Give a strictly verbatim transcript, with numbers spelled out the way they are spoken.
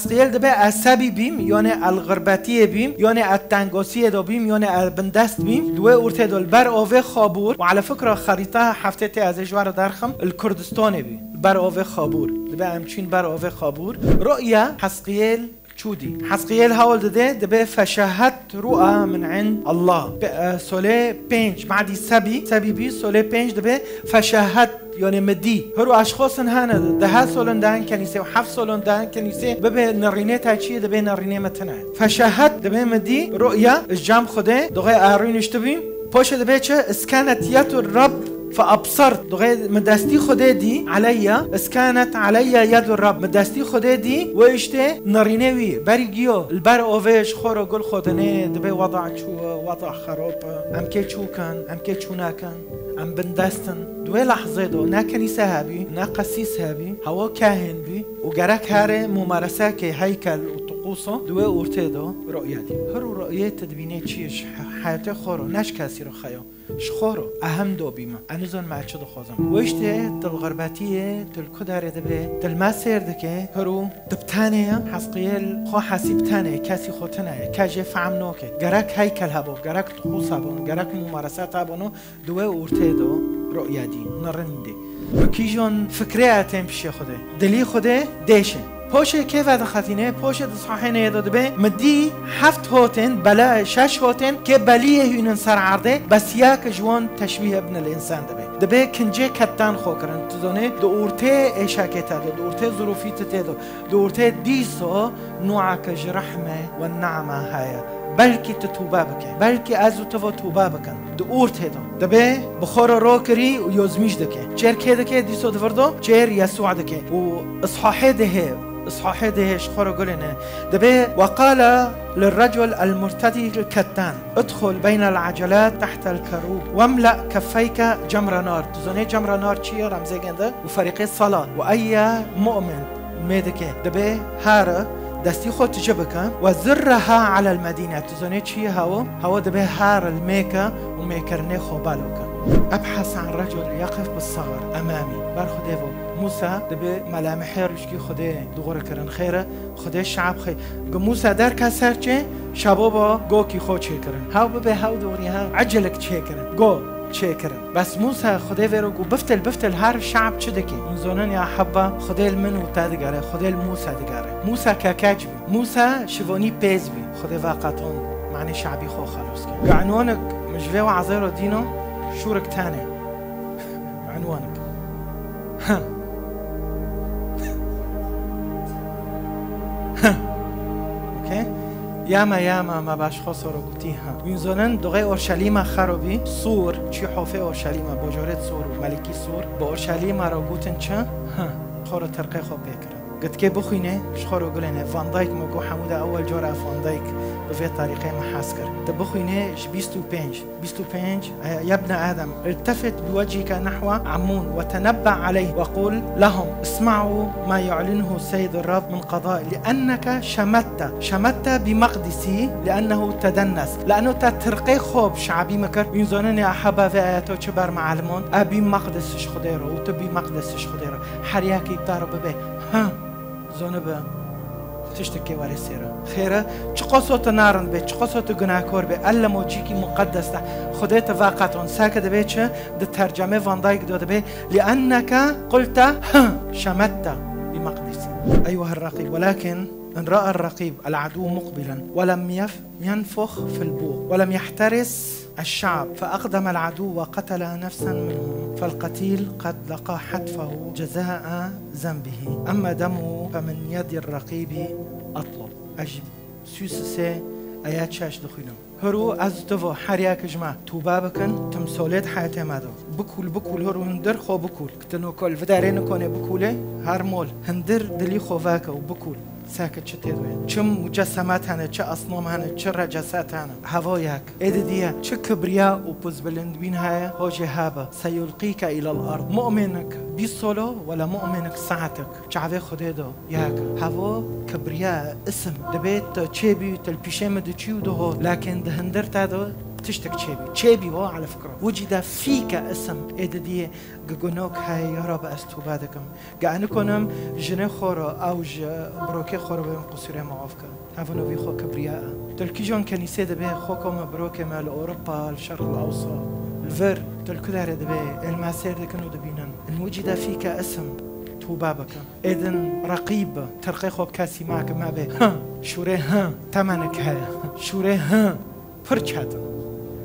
Qiyel dibe ez sebî bîm, yanê el xirbetiyê bîm, yanê ez tengosiyê de bîm, yanê ez bindest bîm. Di wê ortê de li ber avê xabûr, û ala fikra xerîta heftê tê ez ê ji we re derxim, li Kurdistanê bî. Li ber avê xabûr. Dibe em çîn ber avê xabûr. Ru'ya Hezqiyêl çû dî. Hezqiyêl hewl dide, dibe feşehet ru'a min ind Allah. Pe-, e, solê pênc, madî sebî, sebî bî, solê pênc dibe feşehet, yanê mi dî. Hiro eşxosin hene, dehe solin dehin kenîsê û heft solin dehin kenîsê, bibe nerînê te çi ye, dibe nerînê me tine. Feşehet dibe mi dî, ru'ya, ji cem Xwedê, doxê erû niştibî. Poşê dibe çi, iskenet yetu Rab fe absart. Doxê mi destî Xwedê dî, aleyya, iskenet aleyya yedu Rab. Mi destî Xwedê dî, wê işte nerînê wî, berî giyo, li ber ovê ji xwe re gul xwe dinê, dibe wada çû, wada xerop e. Em kê çû kin, em kê çû nakin. Em bindest in. Di wê lehzê de ne kenîse hebî, ne qesîs hebî, hewa kahên bî û gerek here mumaresekê heykel û tiqûsa di wê ortê de ru'ya dî. Hiro ru'yê tu dibînê çi ye ji he-, heyatê xwe re, ne ji kesî re xeya. Ji xwe re, ehem dobî me. Ez nizan me çi dixwazim. Wê işte tu li xirbetiyê, tu li ku derê dibe, tu li me sêr dike, hiro tu bi tenê ye, Hezqiyêl xwe hesîb tenê, kesî xwe tine ye, kes jê fehm nake. Gerek heykel hebû, gerek tiqûs hebûn, gerek mumareset hebûn, Di wê ortê de ru'ya dî, nirindî. Bi kîjan fikrê e tên pişê Xwedê? Dilî Xwedê dêşe. Poşê kê vedixetîne, poşê di sahêneyê de dibe, mi dî heft hotên, bela şeş hotên, kê beliyê hûnin ser erdê, bes yek ji wan teşbîh ibn el însan dibe. Dibe kincê kettan xwe kirin. Tu zanê, di ortê êşakê te de, di ortê zirûfî tu tê de, Di ortê dîso nûeke ji rehme we name heye. Belkî tu tûbe bike. Belkî ez û tu ve tûbe bikin. Di ortê de. Dibe bi xwe re rokirî û yozmîş dike. Çêr kê dike, dîso di vir de çêr Yesû dike. Û îshahê dihê, îshahê dihê ji xwe re gulêne. Dibe, "Ve qala lirrecul el murtedî kettan, idxul beynel acelat tehtel kerûb, vemla keffeyke cemre nar." Tu zanê cemre nar çi ye, remzê gende? Û ferîqê sala. Ve eyye mu'min. Mêdike dibe here destî xwe tije bike. Ve zirreha alel medîne. Tu zanê çi ye hewa? Hewa dibe here li mêke û mêkirinê xwe balo ke. Ebhes an recul yeqif bi saxir emamî. Ber Xwedê ve Mûsa dibe melamihê rûşkî Xwedê dûre kirin. Xêre Xwedê şab xê. Gu Mûsa derke ser çê, şaboba gokî xwe çêkirin. Hew bibe hew dorî hew. Ecelik çêkirin. Go. çêkirin. Bes Mûsa Xwedê vê re got, "Biftil, biftil, her şab çi dike?" Hûn zonin ya hebba, Xwedê li min û te digere, Xwedê li Mûsa digere. Mûsa kekeç bî. Mûsa şivanî pêz bî. Xwedê veqetand, manê şabî xwe xelos kir. Gu enwanik min ji vê wazê re dîno, şûrik tenê. Enwanik. Ha. Ha. Okey? Yama, yama, ma baş xwe soro gotî, ha. Hûn zonin, doxê Orşelîma xerobî, Sûr, çî hofê Orşelîma, bojorêt Sûr û Melikî Sûr, bi Orşelîma re gotin çi? Ha. Xwe re tirqê xwe pê kirin. Gitkê bixwîne, ji xwe re gulêne. Van Dijk me got, hemû de ewel cara Van Dijk bi vê tarîxê me hez kir. Tu bixwîne ji bîst û pênc. bîst û pênc، يا ابن آدم، التفت بوجهك نحو عمون وتنبأ عليه وقل لهم: اسمعوا ما يعلنه السيد الرب من قضاء، لأنك شمتت، شمتت بمقدسي لأنه تدنس. لأنه te tirqê xwe bi şabî min kir. Hûn zonin ya heba vê ayeto çi ber me elimand? E bî meqdis ji Xwedê re û tu bî meqdis ji Xwedê re. Her yekî te re bibe. Ha. Zonibe tiştekê were sêre. Xêre, çiqas o tu narind be, çiqas o tu gunahkor be, ellemo cîkî muqeddes de. Xwedê te veqeton. Sake dibe çi? Di tercemê Van Dijk de dibe, "لأنك قلت، ها، شمتت بمقدسي." أيها الرقيب، ولكن إن رأى الرقيب العدو مقبلا ولم يف-، ينفخ في البوق ولم يحترس الشعب، فأقدم العدو وقتل نفسا منهم، فالقتيل قد لقى حتفه جزاء ذنبه، أما دمه فمن يد الرقيب أطلب. Ez ji sûsisê eya çeş dixwînim. Hiro ez tu vo her yek ji me tûbe bikin, timsolê di heyetê me de. Bikûl, bikûl, hiro hundir xwe bikûl. Kitino kol, vidarê nikone bikûlê, her mol. Hundir dilî xwe veke û bikûl. Seke çi tê de ye? Çi mucesemet hene, çi esnam hene, çi receset hene? Heva yek. Ê didiye, çi kibriya û pizbilindbîn heye, hojê hebe. سيلقيك إلى الأرض. Mu'minik bîst solo, wela mu'minik saetik. Çavê Xwedê do yek. Heva kibriya isim. Dibê tu çêbî, tu li pîşê min diçî û diho. Lakin di hindir te de Tiştek çêbî. Çêbî wa ala fikra. Wicî de fîke isim ê didiyê gi gunok heye ya Rabbi ez tûbe dikim. Ge enikonim jinê xwe re ew ji birokê xwe re bibin qusûrê me af ke. Evin û vî xwe kibriya e. Tu li kîjan kenîsê dibê xwe kome birokê me li Ewropa, li Şerq el Ewsat, li vir, tu li ku derê dibê, ê li me sêr dikin û dibînin. In wicî de fîke isim tûbe bikin. Êdin reqîb, tirqê xwe bi kesî meke, mebê. Hi, şûrê hi, temenik heye. Şûrê hi, pir çetin.